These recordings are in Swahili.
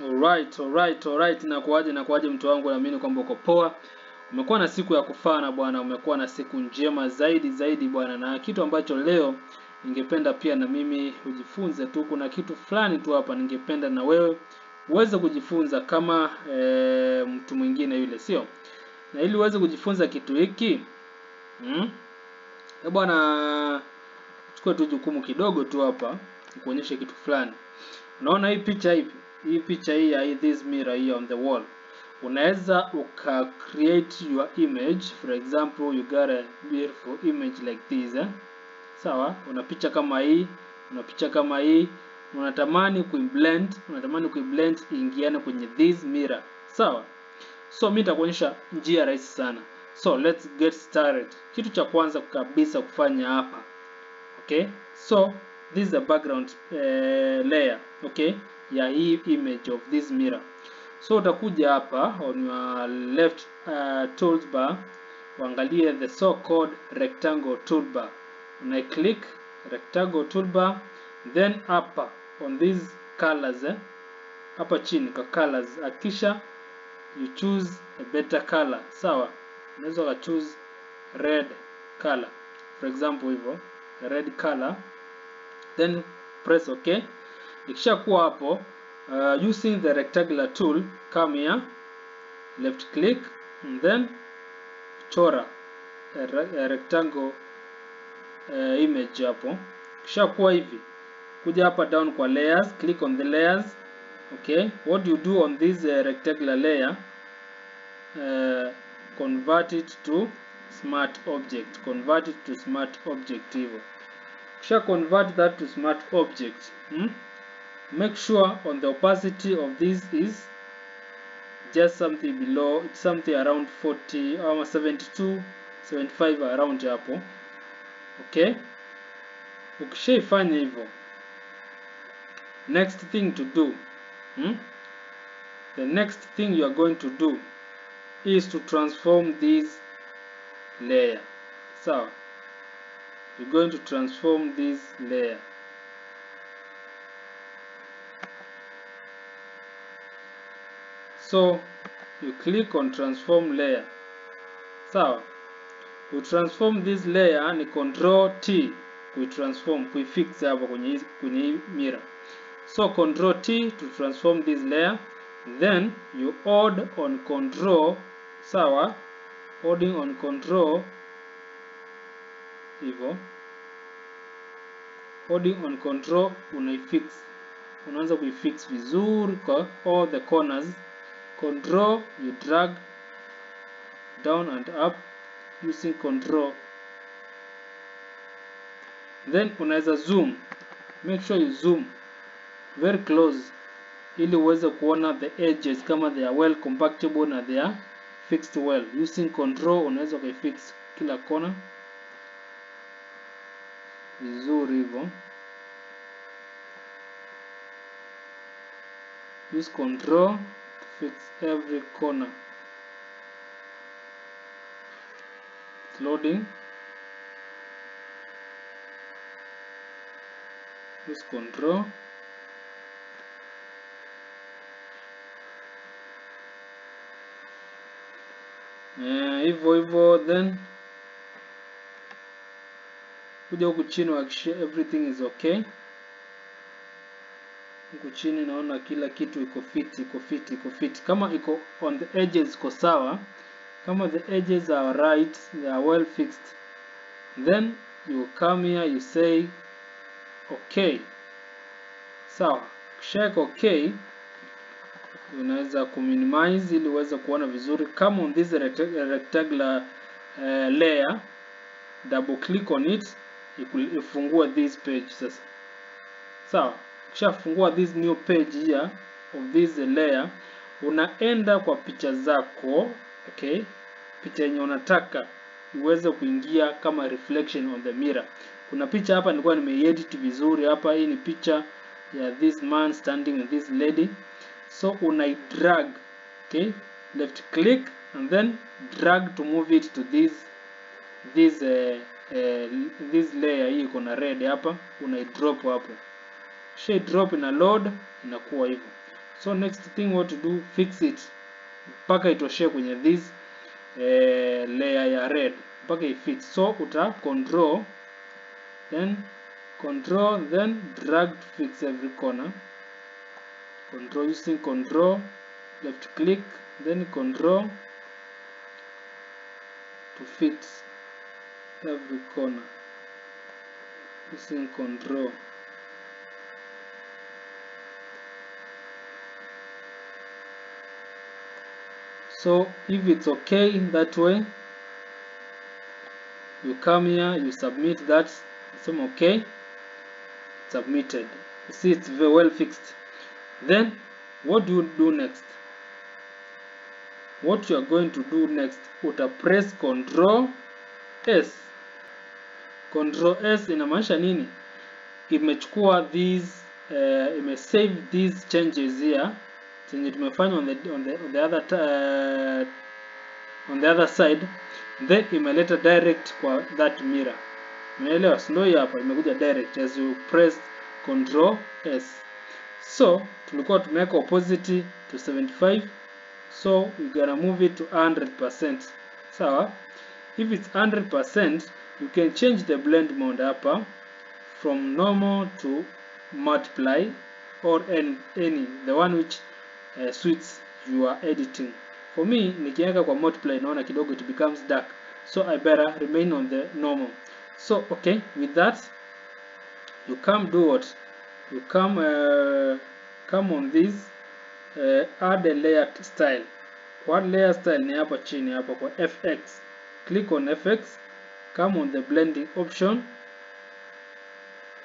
Alright, alright, alright. Nakuaje mtu wangu, naamini kwamba uko poa. Umekuwa na siku ya kufana bwana, umekuwa na siku njema zaidi zaidi bwana. Na kitu ambacho leo ningependa pia na mimi ujifunze tu, kuna kitu fulani tu hapa ningependa na wewe uweze kujifunza kama mtu mwingine yule, sio? Na ili uweze kujifunza kitu hiki, bwana, chukua tu jukumu kidogo tu hapa nikuonyeshe kitu fulani. Unaona hii picha hivi? Hii picha hii ya this mirror here on the wall. Unaweza uka create your image. For example, you got a beautiful image like this, eh? Sawa, una picha kama hii, una picha kama hii, unatamani kuiblend, unatamani kuiblend iingiane kwenye this mirror. Sawa? So mimi nitakuonyesha njia rahisi sana. So let's get started. Kitu cha kwanza kabisa kufanya hapa. Okay? So this is a background layer, okay, ya hii image of this mirror. So utakuja hapa on your left toolbar, uangalie the so called rectangle toolbar. Una click rectangle toolbar, then hapa on these colors, hapa chini kwa colors, hakikisha you choose a better color. Sawa, unaweza ka choose red color, for example hivyo, red color, then press okay. Ikishakuwa hapo, using the rectangular tool, come here, left click, and then chora a rectangle image hapo. Ikishakuwa hivi, kuja hapa down kwa layers, click on the layers. Okay, what you do on this rectangular layer, convert it to smart object, convert it to smart object hivyo. Kisha convert that to smart object. Make sure on the opacity of this is just something below, it's something around 40 or 72, 75 around hapo. Okay, ukishaifanya hivyo, next thing to do, the next thing you are going to do is to transform this layer. So you're going to transform this layer. So you click on transform layer. So we transform this layer ni Control T, we transform, we fix hapo kwenye mirror. So Control T to transform this layer, then you hold on Control, sawa, holding on Control hivyo, holding on Control unaifix, unaanza kuifix vizuri kwa all the corners. Control, you drag down and up using Control, then unaweza zoom. Make sure you zoom very close ili uweze kuona the edges kama they are well compactable na they are fixed well. Using Control unaweza kuifix kila kona vizuri hivyo. Use Control to fix every corner. It's loading. Use Control. Hivyo hivyo, then kuja huku chini uhakikishe everything is okay. Huku chini naona kila kitu iko fit, iko fit, iko fit. Kama iko on the edges iko sawa, kama the edges are right, they are well fixed, then you come here, you say okay. Sawa, check okay. Unaweza kuminimize ili uweze kuona vizuri. Kama on this rectangular layer, double click on it, ifungue this page sasa. Sawa, ukishafungua this new page here of this layer, unaenda kwa picha zako, okay, picha yenye unataka iweze kuingia kama reflection on the mirror. Kuna picha hapa nilikuwa nimeedit vizuri hapa. Hii ni picha ya this man standing with this lady. So unai drag, okay, left click and then drag to move it to this layer. Hii iko na red hapa, unai drop hapo. Kisha drop ina load, inakuwa hivyo. So next thing what to do, fix it mpaka itoshee kwenye this layer ya red mpaka ifit. So uta control then drag to fix every corner. Control using control, left click, then control to fix every corner using control. So if it's okay that way, you come here, you submit that, it's okay, submitted. You see it's very well fixed. Then what do you do next? What you are going to do next, uta press Control S. Control S inamaanisha nini? Imechukua these ime save these changes here zenye tumefanya on the other side, then imeleta direct kwa that mirror. Umeelewa? Ndio hapa imekuja direct as you press Control S. So tulikuwa tumeweka opacity to 75, so we gonna move it to 100%. Sawa? If it's 100%, you can change the blend mode hapa from normal to multiply or any the one which suits your editing. For me, nikiweka kwa multiply naona kidogo it becomes dark, so I better remain on the normal. So okay, with that you come do what? You come come on this add a layer style. Kwa layer style ni hapa chini hapa kwa FX. Click on FX, come on the blending option.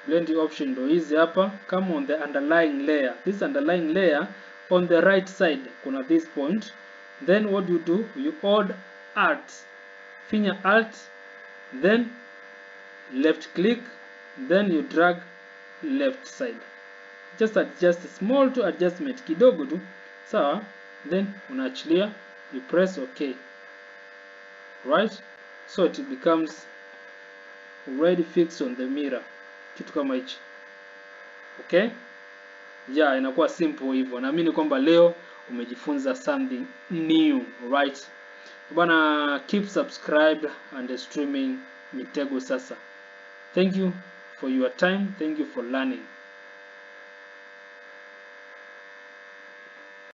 Blending option ndo hizi hapa. Come on the underlying layer. This underlying layer on the right side kuna this point. Then what do you do? You add Alt, finger Alt, then left click, then you drag left side. Just adjust small to adjustment kidogo tu, sawa. Then unaachilia, you press OK, right? So it becomes already fixed on the mirror, kitu kama hichi. Okay, yeah, inakuwa simple hivyo. Naamini kwamba leo umejifunza something new, right? Bwana, keep subscribed and streaming Mitego Sasa. Thank you for your time. Thank you for learning.